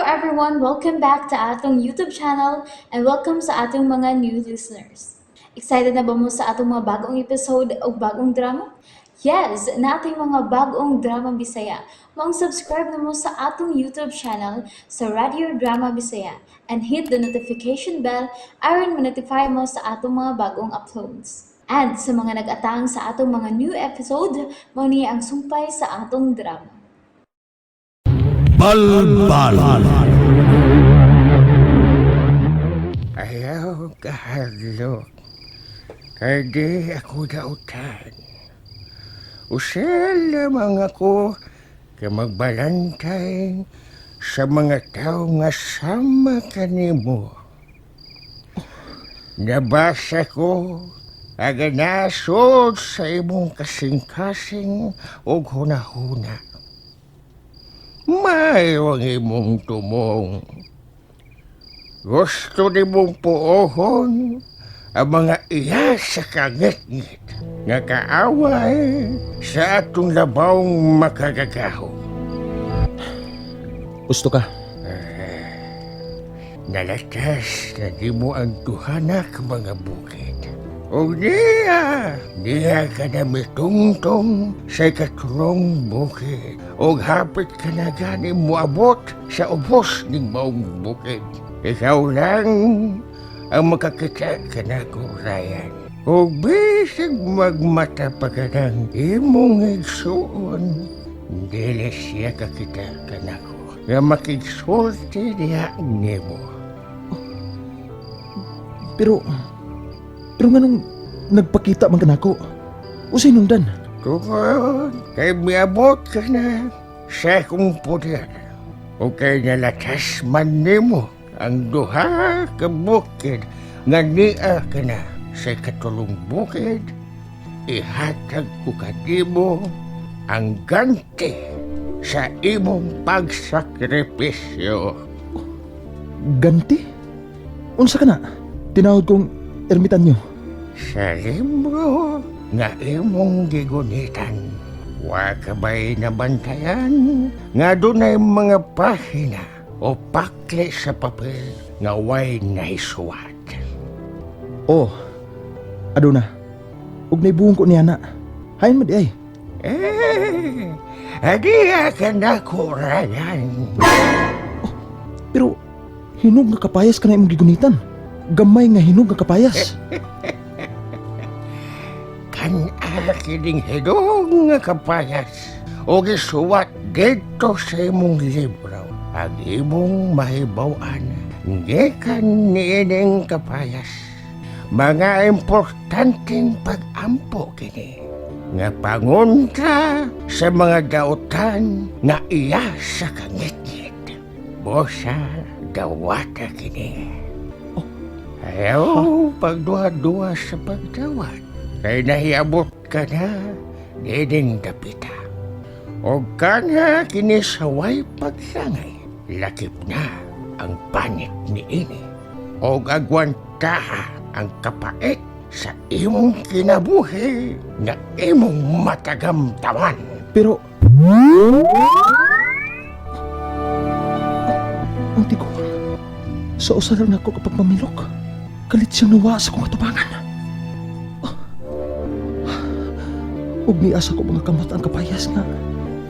everyone! Welcome back to atong YouTube channel and welcome sa atong mga new listeners. Excited na ba mo sa atong mga bagong episode o bagong drama? Yes, nating mga bagong drama Bisaya. Maong subscribe na mo sa atong YouTube channel sa Radio Drama Bisaya and hit the notification bell aron ma-notify mo sa atong mga bagong uploads. And sa mga nag-atang sa atong mga new episode, mao ni ang sumpay sa atong drama. Balbal. Ayaw kahadlok. Kay di ako dautan. Usel lamang ako kay magbalantay sa mga tao nga sama kanimo. Nabasa ko aga nasod sa imong kasing-kasing ug hunahuna. Maayo ang imong tumong. Gusto nimong puohon ang mga iya sa kangitngit nga kaaway sa atong labawng makagagahom. Gusto ka? Nalatas na di mo ang tuhanak mga bukid. O niya, niya ka na mitungtong sa ikatulong bukid. O hapit ka na gani moabot sa ubos ning maong bukid. Ikaw lang ang makakita ka na ko, Ryan. O bisag magmata pa ka ng imong igsuon, dili siya kakita ka na ko. Nga makigsulti niya nimo. Pero nganong nagpakita man kanako? Usay nungdan? Tungod kay miabot ka na sa akong poder. O kay nalatas man nimo ang duha ka bukid nga niya ka na sa katulong bukid, ihatag ko kanimo ang ganti sa imong pagsakripisyo. Ganti? Unsa ka na? Tinawag kong ermitanyo. Sa libro nga imong gigunitan, wa ka ba'y nabantayan nga dunay mga pahina o pakli sa papel nga way nahisuwat? Oh, aduna. Ug naibuhong ko niya na. Hain mo di ay. Eh, adiya ka na ko, Ryan. Pero hinog nga kapayas ka na imong gigunitan. Gamay nga hinog nga kapayas. Kan-a kining hinog nga kapayas o gisuwat dito sa imong libro. Ang imong mahibaw-an, gikan niining kapayas. Mga importanteng pag-ampo kini nga pangontra sa mga dautan nga iya sa kangitngit. Bosa dawata kini. Ayaw pagduha-duha sa pagdawat. Kay nahiabot ka na, diding dapita. O kana kini saway pagsangay, lakip na ang panit ni ini. O agwantaha ang kapait sa imong kinabuhi nga imong matagamtaman. Pero ang tiguang sa usa lang nako kapag mamilok. Kalit siyang nawa sa akong atubangan. Ug niya sa ako mga kamot ang kapayas nga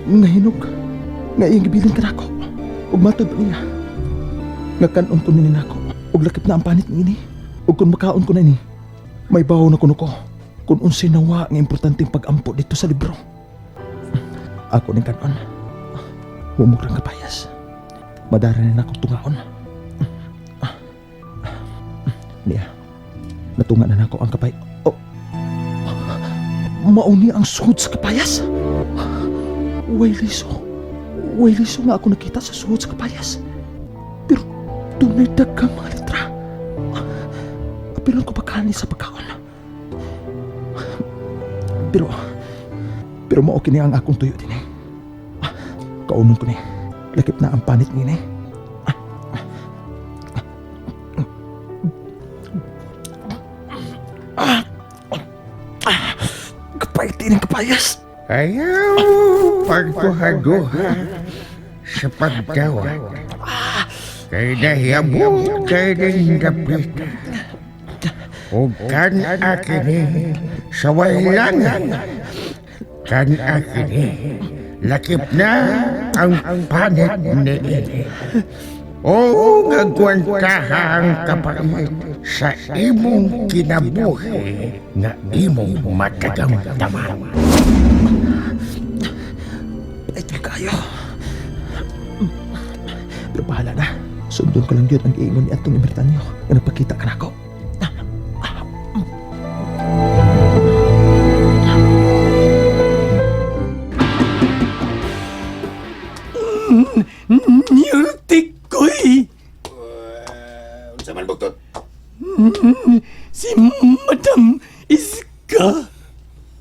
nga hinog nga iyang gibilin kanako. Ug matod pa niya nga kan-on ko nini nako. Ug lakip na ang panit niini. Ug kung makaon ko na ini, may bawo na kuno ko kung unsay nawa nga importanteng pag-ampo dito sa libro. Ako ning kan-on. Humog lang kapayas. Madara na akong tungaon. Niya, natunga na nako ang kapay. Oh, mauni ang suhod sa kapayas. Way liso. Way liso nga ako nakita sa suhod sa kapayas. Pero dunay daghang mga letra. Apilon ko pagkanin sa pagkaon. Pero mao kini ang akong tuyo dinhi. Kaunon ko ni. Lakip na ang panit ngini. Kapait din ang kapayas. Ayaw pagduha-duha sa pagdawat. Kay nahiyabot kay ning dapita. O kan-a kini sa waylangan. Kan-a kini lakip na ang panit niini. O gagwantaha ang kapalit sa imong kinabuhi nga imong matagamtaman. Ay, kayo. Pero bahala na. Sundon ko lang yun ang giingon ni Atong Emertanyo nga nagpakita ka nako. Niyurtik ko'y Unsa man buktot? si Madam Iska.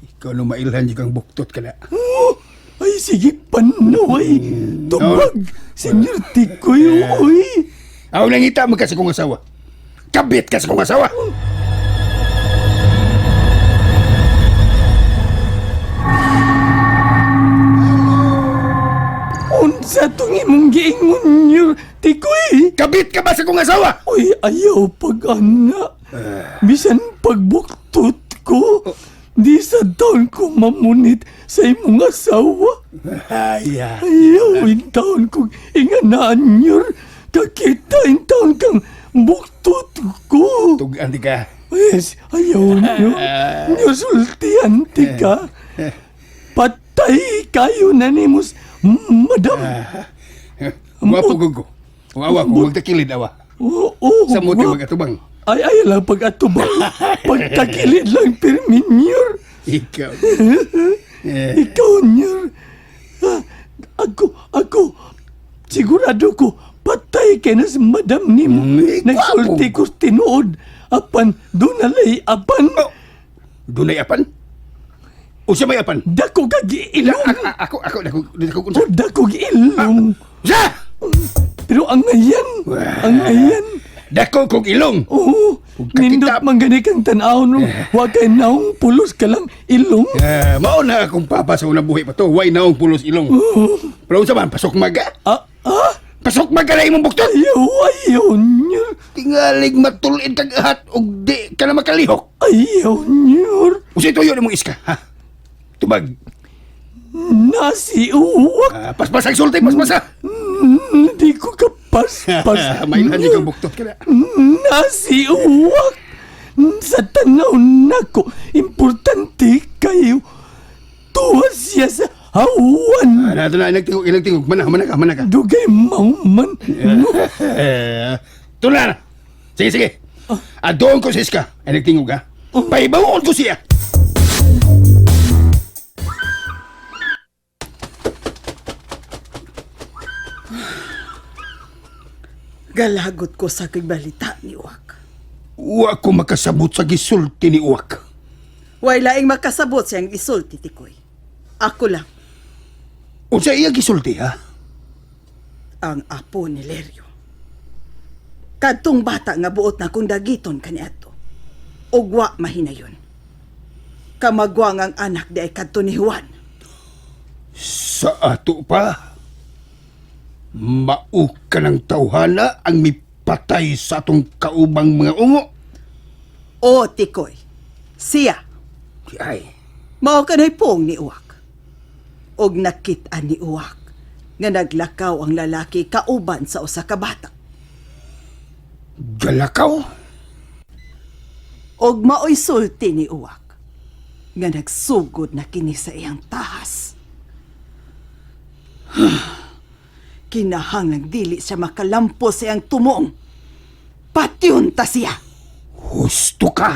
Ikaw no mailhan jud kang buktot ka na. Oh, ay, sige, panaway. Tubag, Senyor Tikoy, uy. Aw nangita man ka sa kong asawa. Kabit ka sa kong asawa. Unsa tong imong giingon, Nyor Tikoy? Kabit ka ba sa kong asawa? Uy, ayaw pag-ana. Bisan pagbuktot ko, di sa taon ko mamunit sa imong asawa. Ay, ah. Ayaw, in taon kong inganaan, Nyor. Kakita, in taon kang buktot ko. Tugan di ka. Yes, ayaw niyo. Niyo sultian ka. Patay kayo na ni mus, madam. Gwapo gud ko. Ug awa ko magtakilid awa. Oo, oo. Sa mo magatubang. Ay, ay lang pag-atubang. Pagtakilid lang pirminyor. Ikaw. Eh, Ikaw, nyor. Ah, ako, sigurado ko, patay kay na si madam ni mo. Mm, Nagsulti gwapo. ko tinuod. Apan, dunalay, apan. Dunay apan? Unsa may apan? Dako kag ilong. Ako ako ako ako unsa? O dako ilong. Unsa? Pero ang ngayan, ang ngayan. Dako kog ilong. Oo, Ug kakita- nindot man gani kang tan-aw no. Wa kay naong pulos ka lang ilong. Eh, mao na akong papa sa unang buhi pa to. Way naong pulos ilong. Pero unsa man pasok maga? Ah, ah, Pasok maga na imong buktot. ayaw, ayaw nyor. Tingalig matulid kag ahat og di ka na makalihok. Ayaw nyor. Unsay tuyo nimong iska, ha? Tubag. Nasi uwak. Ah, paspas ang sulti, paspasa. Di ko kapaspas. Mailhan di kang buktot ka na. Nasi uwak. Sa tanaw nako, importante kayo. Tuwa siya sa hawan. Ana na ilang tingog, ilang tingog. Mana, mana ka, mana ka. Dugay mauman. No. Eh, tula na. Sige, sige. Adoon ko sa iska. Ay nagtingog ha. Paibawon ko siya. Galagot ko sa balita ni Uwak. Wa ko makasabot sa gisulti ni Uwak. Way laing makasabot siyang isulti, Tikoy. Ako lang Unsa iya gisulti ha? ang apo ni Lerio. Kadtong bata nga buot na kung dagiton kaniadto. Ugwa mahinayon. Kamagwang ang anak di ay kadto ni Juan. Sa ato pa. Mao ka ng tawhana ang mipatay sa atong kaubang mga ungo. O Tikoy, siya, Ay, mao kanay pong ni Uwak. Og nakit-an ni Uwak nga naglakaw ang lalaki kauban sa usa ka bata. galakaw. Og maoy sulti ni Uwak nga nagsugod na kini sa iyang tahas. Kinahanglang dili siya makalampo sa iyang tumong. Patyon ta siya. Husto ka.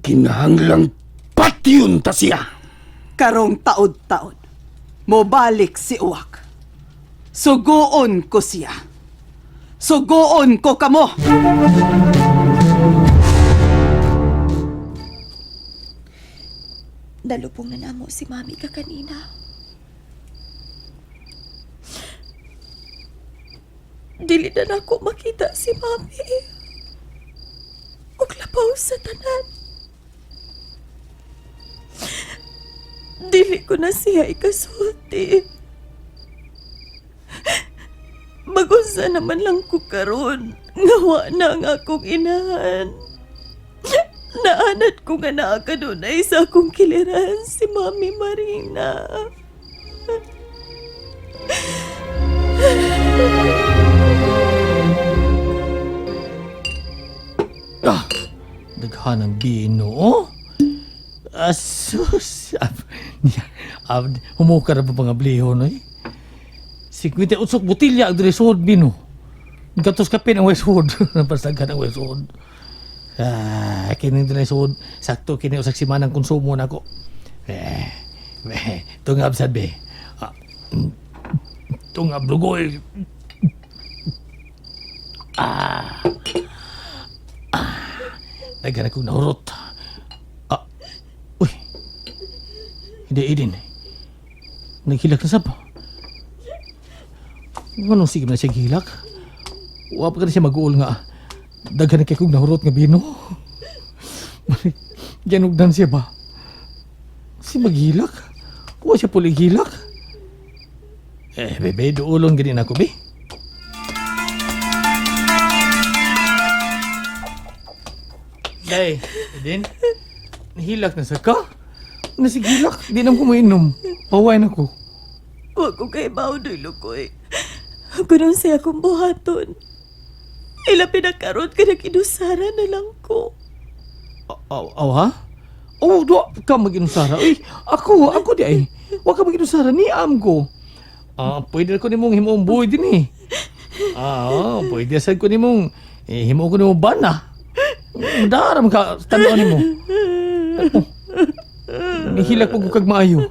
Kinahanglang patyon ta siya. Karong taod-taod, mobalik si Uwak. Suguon ko siya. Suguon ko kamo. Nalubong na namo si mami ka kanina. Dili na nako makita si mami. Ug labaw sa tanan. Dili ko na siya ikasulti. Magunsa naman lang ko karon nga wa na ang akong inahan. Naanad ko nga naa kanunay sa akong kiliran si Mami Marina. Ah, daghan ang bino, oh. Asus. Ab, humuka na pa mga bliho, no? Eh. 58 botilya ang diri suod bino. Gatos kapin ang Westwood. Napasaghan ang Westwood. Ah, kini diri suod. Sakto kini usak simanang konsumo nako. Eh, eh, tungab sad be. Ah, tungab lugoy. Daghan akong nahurot. Ah, uy. Hindi, Eden. Naghilak na sab. Anong sige na siya gihilak? Wa pa ka na siya mag-uol nga. Daghan na kay kong nahurot nga bino. Ganugdan siya ba? Si maghilak? Wa siya puli hilak? Eh, bebe, duulon ganin ako, be. Day, Eden, nahilak na sa ka? Nasigilak, di na ko mainom. Paway na ko. Wa ko kay Baudoy Lukoy. Kuno sa akong buhaton. Ila pinakaroon ka nag-inusara na lang ko. Aw, aw, ha? Oh, do ka mag-inusara. Uy, ako, ako di ay. Wa ka mag-inusara, ni am ko. Ah, pwede ko nimong himuong buhay din eh. Ah, oh, pwede sad ko nimong eh, himuong ko nimong bana. Daram ka, tanaw nimo. Oh, nihilak po ko kag maayo.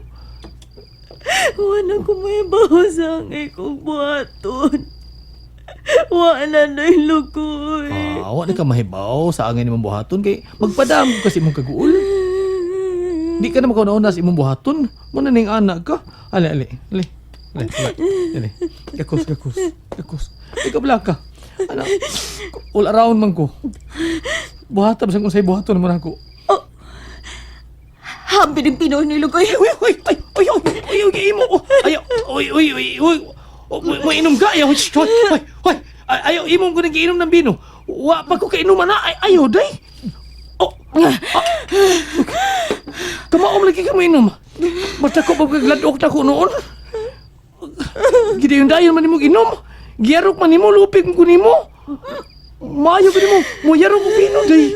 Wala ko may baho sa angay kong buhaton. Wala na Lukoy. Ah, wa na ka mahibaw sa angay nimong buhaton kay magpadam ko kasi imong kaguol. Di ka na makauna sa imong buhaton. Muna ning anak ka. Ali, ali, ali. Ali, ali, ali. Gakos, gakos, gakos. Ikaw bala ka. Ano? All around man ko. Buhaton, bisan kung sa'yo buhaton naman ako. Habi ng Pinoy ni Lukoy. Uy, uy, ay, uy, uy, uy, uy, imo. Oh, Ayaw, uy, uy, uy, uy. Oh, Mainom ka, ayaw, shh, hoy, hoy, hoy. Ay, ayaw, imong ko nagiinom ng bino. Wa pa ko kainuman na, ay, ayaw, day. Oh, ah. Kamaom lagi ka mainom. Basta ko pagkagladok na ko noon. Gidayon dayon man nimo ginom. Giyarok man nimo, lupig ko nimo. Maayo ko nimo, moyarok ko bino, day.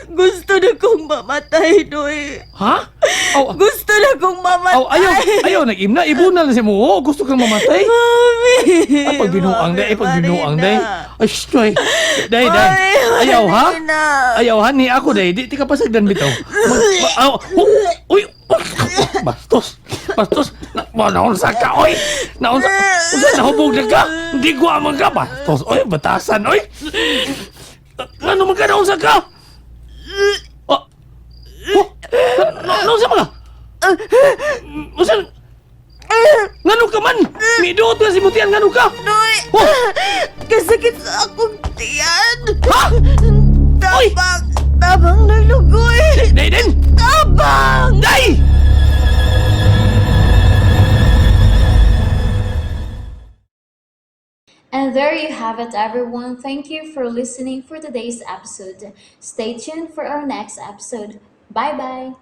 Gusto na kong mamatay, Doy. Ha? Aw, Gusto na kong mamatay. Aw, ayaw, ayaw, nag-imna, ibunal na siya mo. Oh, gusto kang mamatay. Mami! Ay, pag binuang day, pag binuang day. Marina. Ay, shh, ay. Day, day. Mami, Ayaw, ha? Marina. Ayaw, ha? Ni ako, day. Di, di ka pasagdan bitaw. Mag, ma, aw, oh, uy, uy. Bastos, bastos. Na, ma, naunsa ka, oy. Naunsa, unsa, nahubog na ka. Hindi ko amang ka, bastos. Oy, batasan, oy. Ano man ka, naunsa ka? Oh, oh, na, naunsa man ka? Unsa, ngano ka man? Miduot na si Mutian, ngano ka? Doy! Oh! Kasakit sa akong tiyan! Ha? Oy! Tabang! Tabang na lugoy! Day, din! Tabang! Day! And there you have it, everyone. Thank you for listening for today's episode. Stay tuned for our next episode. Bye bye.